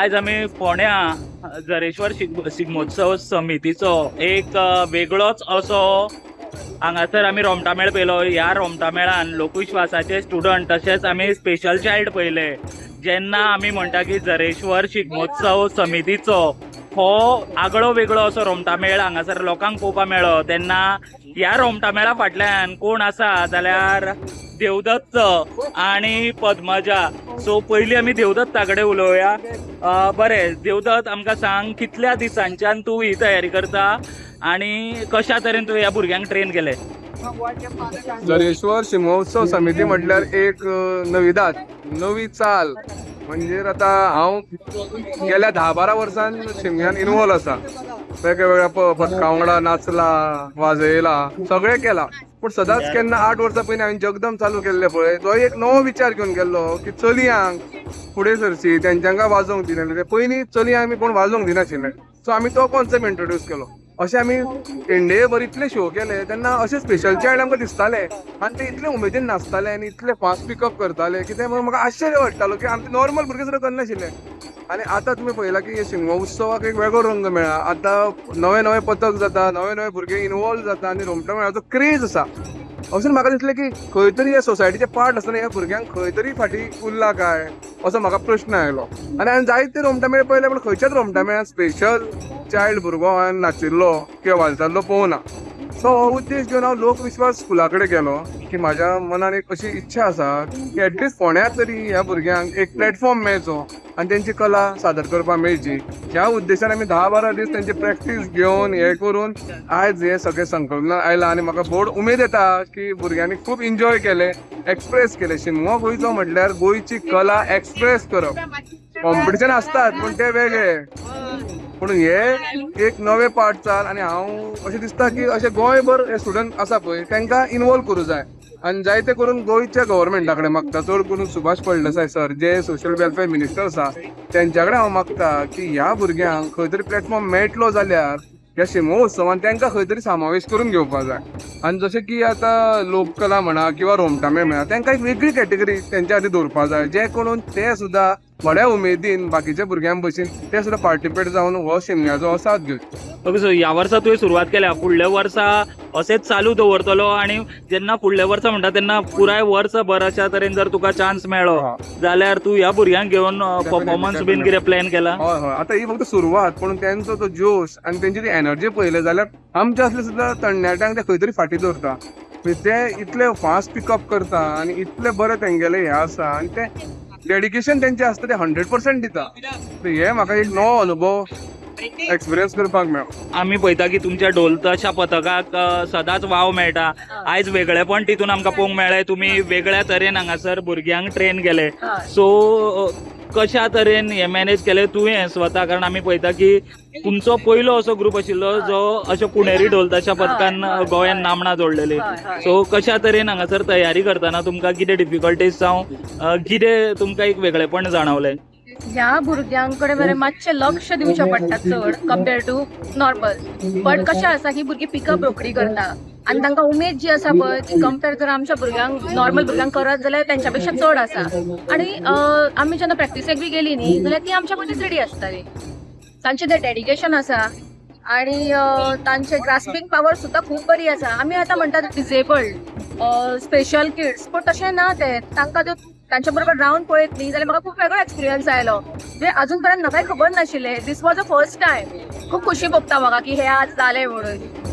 आयज आमी फोंड्या जरेश्वर शिगमोत्सव समितीचो एक वेगळोच असो हांगासर आमी रोमटामेळ पळयलो. ह्या रोमटामेळान लोकविश्वासाचे स्टुडंट तशेंच आमी स्पेशल चायल्ड पळयले. जेन्ना आमी म्हणटा की जरेश्वर शिगमोत्सव समितीचो हो आगळो वेगळो असो रोमटामेळ हांगासर लोकांक पळोवपाक मेळ्ळो, तेन्ना ह्या रोमटामेळा फाटल्यान कोण आसा जाल्यार देवदत्त आनी पद्मजा. सो पयलीं आमी देवदत्ता कडेन उलोवया. बरें देवदत्त, आमकां सांग, कितल्या दिसांच्यान तूं ही तयारी करता आनी कशा तरेन तुवें ह्या भुरग्यांक ट्रेन केले? जरेश्वर शिमोत्सव समिती म्हटल्यार एक नविदाद, नवी चाल. म्हणजे आतां हांव गेल्या 10-12 वर्सान शिमग्यान इनवॉल्व आसा. वेगळ्या वेगळ्या पथका वांगडा नाचला, वाजयला, सगळें केलां. पूण सदांच केन्ना 8 वर्सां पयलीं हांवें जगदम चालू केल्लें पळय, तो एक नवो विचार घेवन गेल्लो की चलयांक फुडें सरची, तेंच्यांकां वाजोवंक दिनासले. पयलीं चलयांक आमी कोण वाजोवंक दिनाशिल्ले. सो आमी तो कॉन्सेप्ट इंट्रोड्यूस केलो. अशें आमी इंडियेभर इतले शो केले, तेन्ना अशे स्पेशल चायल्ड आमकां दिसताले आनी ते इतले उमेदीन नाचताले आनी इतले फास्ट पिकअप करताले की ते म्हाका आश्चर्य वाडटालो की आमचे नॉर्मल भुरगे सुद्दां करनाशिल्ले. आनी आतां तुमी पळयला की शिगमो उत्सवाक एक वेगळो रंग मेळ्ळा. आतां नवे नवे पथक जाता, नवे नवे भुरगे इनवॉल्व जाता आनी रोमटा मेळाचो क्रेज आसा. अशें म्हाका दिसलें की खंय तरी ह्या सोसायटीचे पार्ट आसतना ह्या भुरग्यांक खंय तरी फाटीं उरला काय, असो म्हाका प्रश्न आयलो. आनी हांवें जायते रोमटा मेळ पळयले, पूण खंयच्याच रोमटा मेळान स्पेशल चायल्ड भुरगो हांवें नाचिल्लो किंवा वाजयतालो पळोवना. सो हो उद्देश घेवन हांव लोकविश्वास स्कुला कडेन गेलो की म्हाज्या मनान एक अशी इच्छा आसा की एटलिस्ट फोंड्या तरी ह्या भुरग्यांक एक प्लॅटफॉर्म मेळचो आनी तेंची कला सादर करपाक मेळची. ह्या उद्देशान आमी 10-12 दीस तेंची प्रॅक्टीस घेवन हे करून आयज हे सगळे संकल्पना आयला. आनी म्हाका भोव उमेद येता की भुरग्यांनी खूब एन्जॉय केले, एक्सप्रेस केले. शिगमो गोंयचो म्हटल्यार गोंयची कला एक्सप्रेस करप. कॉम्पिटिशन आसतात, पूण ते वेगळे, पूण हे एक नवे पार्ट चाल. आनी हांव अशें दिसता की अशें गोंयभर हे स्टुडंट आसा पळय, तांकां इनवॉल्व करूं जाय. आनी जायते करून गोंयच्या गव्हर्मेंटा कडेन मागता, चड करून सुभाष फळदेसाय सर, जे सोशल वेलफेअर मिनिस्टर आसा, तेंच्या कडेन हांव मागता की ह्या भुरग्यांक खंय तरी प्लॅटफॉर्म मेळटलो जाल्यार ह्या शिगमो उत्सवान तांकां खंय तरी समावेश करून घेवपाक जाय. आनी जशें की आतां लोककला म्हणा किंवा रोमटामेळ म्हणा, तांकां एक वेगळी कॅटेगरी तेंच्या खातीर दवरपाक जाय, जे करून ते सुद्दां व्हड्या उमेदीन बाकीच्या भुरग्यां भशेन ते सुद्दां पार्टिसिपेट जावन हो शिमग्याचो हो साथ घेवचे. ओके, सो ह्या वर्सा तुवें सुरवात केल्या, फुडल्या वर्सा अशेंच चालू दवरतलो? आनी जेन्ना फुडल्या वर्सा म्हणटा तेन्ना पुराय वर्सभर अशा तरेन जर तुका चान्स मेळ्ळो जाल्यार तूं ह्या भुरग्यांक घेवन परफॉर्मन्स बीन कितें प्लॅन केला? हय हय आतां ही फक्त सुरवात, पूण तेंचो तो जोश आनी तेंची ती एनर्जी पळयली जाल्यार आमच्या असले सुद्दां तरणाट्यांक ते खंय तरी फाटीं दवरता. म्हणजे ते इतले फास्ट पिकअप करता आनी इतले बरे तेंगेले हे आसा आनी ते डेडिकेशन तेंचे आसता, ते 100% दिता. हे म्हाका एक नवो अनुभव एक्सपिरियन्स करपाक मेळ्ळो. आमी पळयता की तुमच्या ढोल ताशा पथकाक सदांच वाव मेळटा. आयज वेगळेपण तितून आमकां पळोवंक मेळ्ळें. तुमी वेगळ्या तरेन हांगासर भुरग्यांक ट्रेन केले. सो कशा तरेन हे मॅनेज केलें तुवें स्वता? कारण आमी पळयता की तुमचो पयलो असो ग्रुप आशिल्लो जो अशो पुणेरी ढोल ताशा पथकान गोंयान नामना जोडलेली. हय, हय. सो कशा तरेन हांगासर तयारी करतना तुमकां कितें डिफिकल्टीज जावं कितें तुमकां एक वेगळेपण जाणवलें? ह्या भुरग्यांकडे मरे मातशें लक्ष दिवचें पडटा चड कम्पेर टू नॉर्मल. बट कशें आसा ही भुरगीं पिकअप रोखडी करता आनी तांकां उमेद जी आसा पळय, ती कंपेर जर आमच्या भुरग्यांक, नॉर्मल भुरग्यांक करत जाल्यार तेंच्या पेक्षा चड आसा. आनी आमी जेन्ना प्रॅक्टिसेक बी गेली न्ही जाल्यार ती आमच्या पयलींच रेडी आसताली. तांचें तें डेडिकेशन आसा आणि तांचे ग्रास्पिंग पावर सुद्दां खूब बरी आसा. आमी आतां म्हणटात डिसेबल्ड, स्पेशल किड्स, पूण तशें ना तें. तांकां त्यो तांच्या बरोबर रावन पळयत न्ही जाल्यार म्हाका खूब वेगळो एक्सपिरियन्स आयलो, जे अजून पर्यंत म्हाकाय खबर नाशिल्लें. This was a first time. खूब खुशी भोगता म्हाका की हे आज जालें म्हणून.